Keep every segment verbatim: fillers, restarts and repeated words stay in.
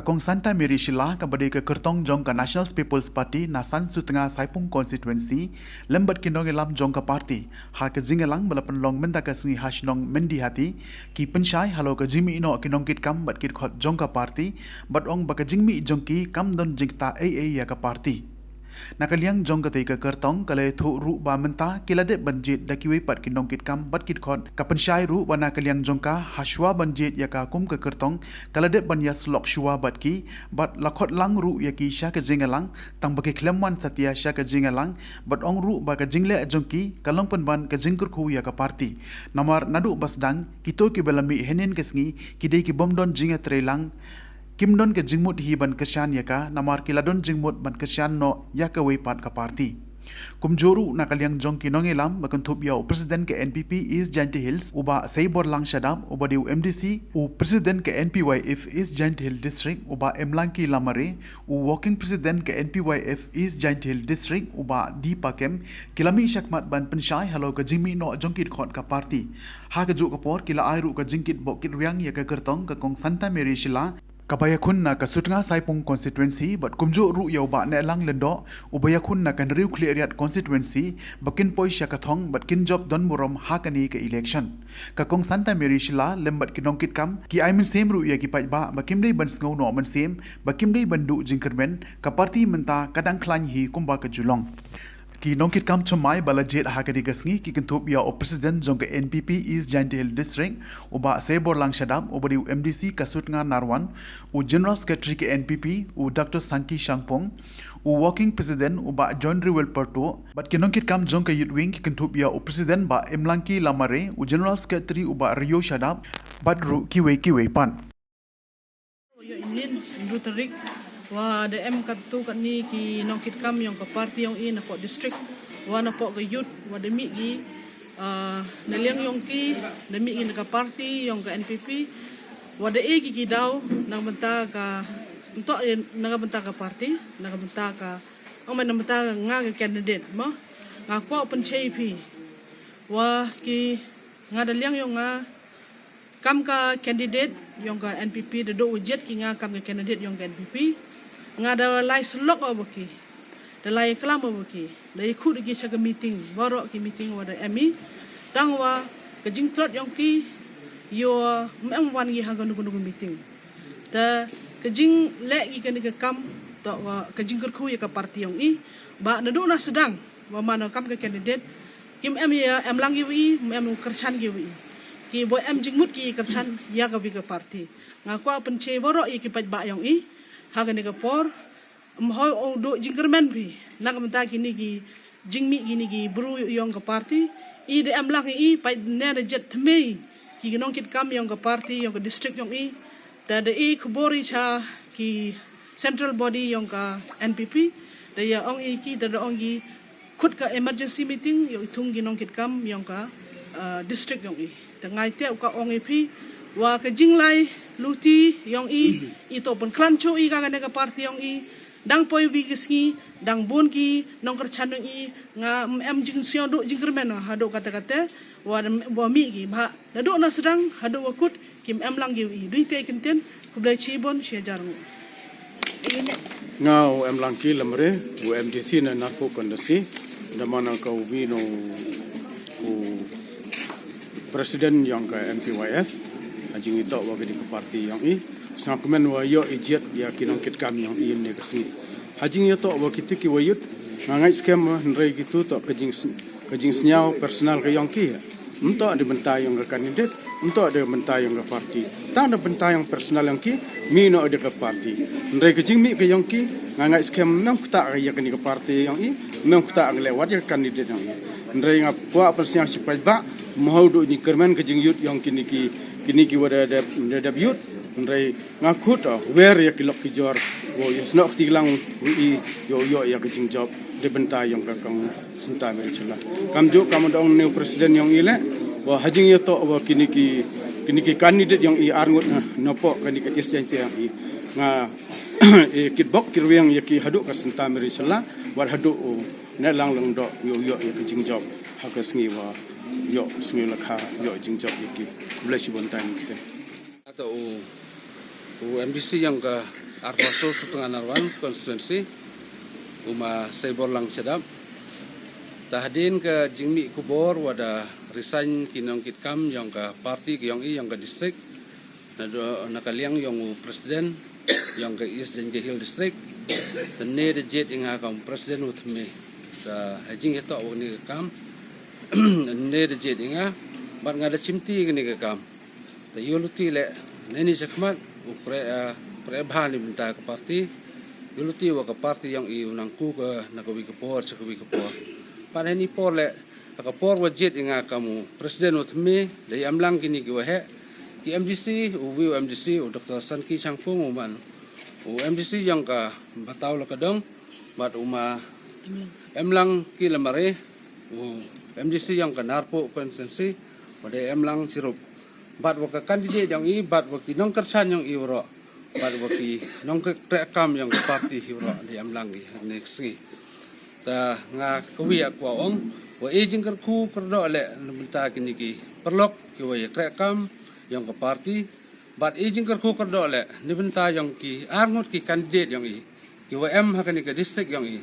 Kong Santa Mary Shylla, kaba dei ka kyrtong jong ka National People's Party na San Sutnga Saipung Constituency, lem bad ki nongïalam jong ka party, ha ka jingïalang ba la pynlong mynta ka sngi ha shnong Myndihati, ki pynshai halor ka jingmih noh ki nongkitkam bad ki dkhot jong ka party, bad ong ba ka jingmih jong ki kam don jingktah ei ei ïa ka party. Na ka liang jong katei ka kyrtong, ka la ïathuh ruh ba mynta ki la dep ban jied da kiwei pat ki nongkitkam bad ki dkhot. Ka pynshai ruh ba na ka liang jong ka, ha shuwa ban jied ïa ka kum ka kyrtong, ka la dep ban ïasyllok shuwa bad ki, bad la khot lang ruh ïa ki sha ka jingïalang, tang ba ki khlem wan satia sha ka jingïalang, bad ong ruh ba ka jingleh jong ki ka long pynban ka jingkyrkhu ïa ka party. Namar naduh ba sdang, kito kiba la mih hynnin ka sngi, ki dei ki bym don jingïatreilang, kim don ka jingmut hi ban kyrshan ïa ka, namar ki la don jingmut ban kyrshan noh ïa kawei pat ka party. Kumjuh ruh na ka liang jong ki nongïalam, ba kynthup ïa u President ka N P P East Jaintia Hills, u Bah Seiborlang Shadap, uba dei u M D C, u President ka N P Y F East Jaintia Hills District, u Bah Emlangki Lamare, u Working President ka N P Y F East Jaintia Hills District, u Bah D Pakem, ki la mih shakhmat ban pynshai halor ka jingmih noh jong ki dkhot ka party. Ha kajuh ka por, ki la ai ruh ka jingkitbok kitrwiang ïa ka kyrtong ka Kong Santa Mary Shylla, kaba ïakhun na ka Sutnga Saipung Constituency, bad kumjuh ruh ïa u Bah Nehlang Lyngdoh, uba ïakhun na ka Hynriew Khliehriat Constituency, ba kin poi sha ka thong, bad kin jop don burom ha kane ka election. Ka Kong Santa Mary Shylla, lem bad ki nongkitkam, ki ai mynsiem ruh ïa ki paidbah, ba kim dei ban sngew noh mynsiem, ba kim dei ban duh jingkyrmen, ka party mynta ka dang khlaiñ hi kumba ka ju long. Ki nongkitkam thymmai ba la jied ha kane ka sngi, ki kynthup ïa u President jong ka N P P East Jaintia Hills District, u Bah Seiborlang Shadap, uba dei u M D C ka Sutnga Narwan, u General Secretary ka N P P, u Doctor Sangki Shangpung, u Working President, u Bah John Riwel Perto, bad ki nongkitkam jong ka Youth Wing, ki kynthup ïa u President Bah Emlangki Lamare, u General Secretary, u Bah Rio Shadap, bad ruh kiwei kiwei pat. Ïoh ynnin, hynriew tarik, wa da em katto katne ki nongkitkam ïong ka party ïong i napoh district, wa napoh ka youth, wa da mih ki, ah, na liang ïong ki, da mih ki na ka party ïong ka N P P, wa da e ki ki daw, na ka bynta ka, ntok, eh, na ka bynta ka party, na ka bynta ka, ong man na ka bynta ka nga ka candidate, mo, nga kwah pynshai phi, wa ki, nga da liang ïong nga, kam ka candidate ïong ka N P P, da duh u jied ki nga kam ka candidate ïong ka N P P. Nga da lai syllok o ba ki, da lai klam o ba ki, da ïakhut ki sha ka meeting, baroh ki meeting wa da em i. Tang wa ka jingtlot ïong ki, ïoh ym em wan ki ha kano kano ka meeting. Te ka jingleh ki kane ka kam, to wa ka jingkyrkhu ïa ka party ïong i. Ba naduh na sdang, wa man kam ka candidate, kim em ïa em lang ïa wi, ym em kyrshan ïa wi. Ki boi em jingmut ki kyrshan ïa ka wi ka party. Nga kwah pynshai baroh ïa ki paidbah ïong i, ha kane ka por, ym hoi u duh jingkyrmen phi, na ka bynta kine ki jingmih kine ki bru ïong ka party, i da em lang ïa i, paid ne da jet thymmai, ki nongkitkam ïong ka party, ïong ka district ïong i, te da i khubor i sha ki central body ïong ka N P P, da ïa ong i ki, da da ong i, khut ka emergency meeting, ïong i thung ki nongkitkam, ïong ka, uh, district ïong i. Te ngai te u ka ong i phi, wa ka jinglai luti ïong i, i to pynkhlan chu i ka kane ka party ïong i, dang poi wi ki sngi, dang bun ki nongkyrchan ïong i, nga ym em jingsngew duh jingkyrmen haduh kata kata, wa, wa mih ki, bha, naduh na sdang, haduh wa kut, kim em lang ki wi, dui te kyntien, khublei chibun, shi hajar nguh. Nga u Emlangki Lamare, u M D C na Narpuh Constituency, da man ka u wi no u President ïong ka N P Y F, ha jingïatoh wa ka dei ka party ïong i, sngewkmen wa ïoh i jied ïa ki nongkitkam ïong i ne ka sngi. Ha jingïatoh wa kito ki wa youth, nga ngeit skhem hynrei kito to ka jing, ka jingsngew personal ka ïong ki. Ym to da bynta ïong ka candidate, ym to da bynta ïong ka party. Tang da bynta ïong personal ïong ki, mih noh da ka party. Hynrei ka jingmih ka ïong ki, nga ngeit skhem ym em ktah ïa kane ka party ïong i, ym em ktah leh wat ïa ka candidate ïong i. Hynrei nga kwah pynsngew sha paidbah, ym hoi duh jingkyrmen ka jingyut ïong kine ki, kine ki wa da, da, da, da youth. Hynrei nga khut, ah, wer ïa ki lok ki jor, wa ïa snoh kti lang wi i, ïoh, ïoh ïa ka jingjop, da bynta ïong ka Kong Santa Mary Shylla. Kamjuh kam da ong ne u President ïong i leh, wa ha jingïatoh wa kine ki, kine ki candidate ïong i arngut, ah, napoh kane ka East Jaintia ïong i. Nga, eh, kitbok kitrwiang ïa ki haduh ka Santa Mary Shylla, wat haduh u Nehlang Lyngdoh, ïoh, ïoh ïa ka jingjop, ha ka sngi wa, ïoh, sngi lakha, ïoh jingjop ïa ki. Khublei shibun. Tang kite. Ato u, u M D C ïong ka Arphew saw Sutnga Narwan constituency, u ma Seiborlang Shadap. Te hadien ka jingmih khubor wa da resign ki nongkitkam yong ka party ka yong i yong ka district, na do, na ka liang yong u president yong ka East Jaintia Hills District. Te ne da jied i nga kam president wa thymme. Te ha jingïatoh wa kane ka kam, ne da jied i nga, bad nga da chimti kane ka kam. Te yoh luti leh, ne ni shakhmat, u pre, eh, pre bha ni bynta ka party. Yoh luti wa ka party yong i u nang ku ka na ka wi ka por, sha ka wi ka por. Pat ha ni por leh, ha ka por wa jied i nga kam u president wa thymme, da i emlang kini ki waheh. Ki M D C, u wi u M D C, u Doctor Sanki Shangpung u man. U M D C yong ka Bataw Lakadong, bad u ma Emlang Kilamare, u M D C yong ka Narpuh constituency, wa da i emlang chirup. Bad wa ka candidate yong i, bad wa ki nongkyrchan yong i waroh, bad wa ki nongkyrkam yong ka party hi waroh, da i emlang i, ne sngi. Te nga ka wi a kwah ong, wa i jingkyrkhu kyrdoh leh, na bynta kini ki paralok, ki wa i kyrkam yong ka party, bad i jingkyrkhu kyrdoh leh, na bynta yong ki arngut ki candidate yong i, ki wa em ha kani ka district yong i.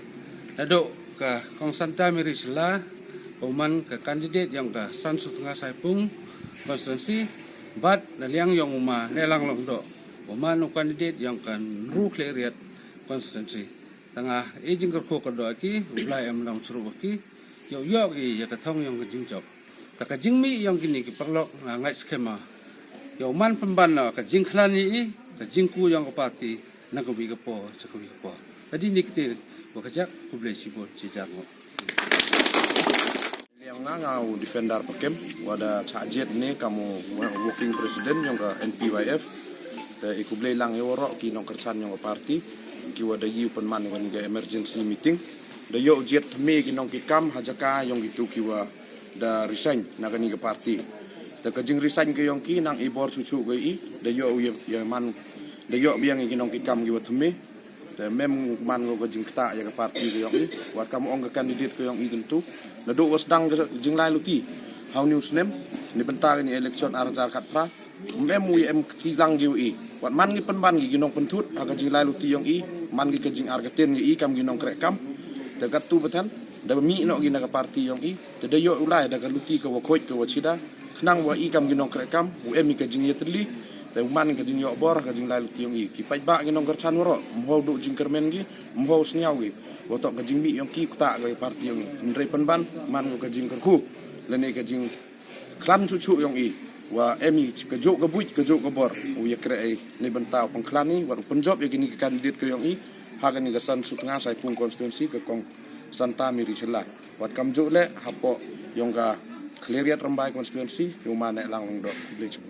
Naduh ka Kong Santa Mary Shylla, u man ka candidate yong ka San Sutnga Saipung constituency, bad na liang yong u ma Nehlang Lyngdoh, u man u candidate yong ka Nru Khliehriat constituency. Te nga i jingkyrkhu kyrdoh ki, u Blai em long chirup ki, yoh yoh ki, ya ka thong yong ka jingjop. Te ka jingmih yong kini ki paralok nga ngait skhem ma. Yoh man pynban na ka jingkhlaiñ i, ka jingku yong ka party, na ka wi ka por, sha ka wi ka por. Te dei ni kti, wa ka jak, khublei shibun, chi jar ngut. Liang nga nga u Defender Pakem, wa da chah jied ne kam u working president yong ka N P Y F. Te i khublei lang ya waroh ki nongkyrchan yong ka party, ki wa da i u pynman yong ka emergency meeting. Da yoh jied thymme ki nongkitkam ha jaka yong kitu ki wa da resign na kani ka party. Te ka jingresign ka yong ki nang i bor chuchu ka i, da yoh u ya, ya man, da yoh biang ki nongkitkam ki wa thymme. Te mem man ko ka jingktah ya ka party ka yong i, wat kam ong ka candidate ka yong i kyntu. Naduh wa sdang ka jinglai luti, ha u ni u snem, na bynta kani election ar hajar khatphra. Mem u ya em kti lang ki wa i. Wat man ki pynban ki ki nongpynthut, ha ka jinglai luti yong i, man ki ka jingarkaten ki i, kam ki nongkyrkam. Te katu batan, da mih noh ki na ka party yong i, te da yoh u lai, da ka luti ka wa khoit ka wa chida, khnang wa i kam ki nongkyrkam, u em i ka jingyatylli, te u man ka jingyoh bor, ka jinglai luti yong i. Ki paidbah ki nongkyrchan waroh, mho duh jingkyrmen ki, mho sniaw ki, wa toh ka jingmih yong ki, kata ka party yong i. Hynrei pynban, man ko ka jingkyrkhu, lane ka jing khlaiñ chuchu yong i, wa em i ka juh ka buit ka juh ka bor, u ya kre i, na bynta u pynkhlaiñ i, wa u pynjop ya kini ka candidate ka yong i, ha kani ka San Sutnga Saipung constituency ka Kong Santa Mary Shylla. Wat kam juh leh, hapoh yong ka Khliehriat Rymbai constituency, u ma Nehlang Lyngdoh, khublei shibun.